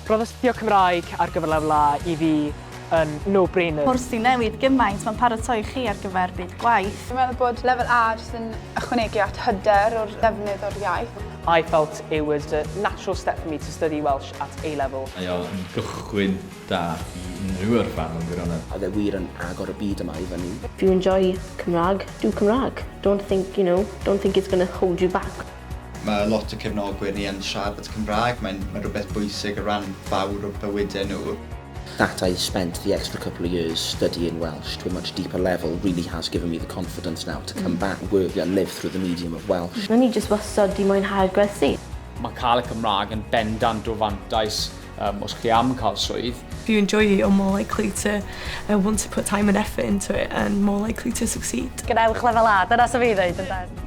Roedd astudio Cymraeg ar gyfer Lefel A i fi yn no-brainer. Cwrs sy'n newid gymaint, mae'n paratoi chi ar gyfer byd gwaith. Dwi'n meddwl bod Lefel A jyst yn ychwanegu at hyder o'r ddefnydd o'r iaith. I felt it was a natural step for me to study Welsh at A-level. Mae o yn gychwyn da i unrhyw yrfa mewn gwirionedd. Oedd e wir yn agor y byd yma i fyny. If you enjoy Cymraeg, do Cymraeg. Don't think, you know, don't think it's going to hold you back. Mae lot o cefnogwyr ni yn siarad Cymraeg, mae'n mae rhywbeth bwysig o ran fawr o bywydau nhw. That I spent the extra couple of years studying Welsh to a much deeper level really has given me the confidence now to come back, work and live through the medium of Welsh. O'n i jyst wastad 'di mwynhau'r gwersi. Mae cael y Cymraeg yn bendant o fantais os chi am cael swydd. If you enjoy it, you're more likely to want to put time and effort into it and more likely to succeed. Gwnewch Lefel A, dyna sy'n fi ddweud, ynde?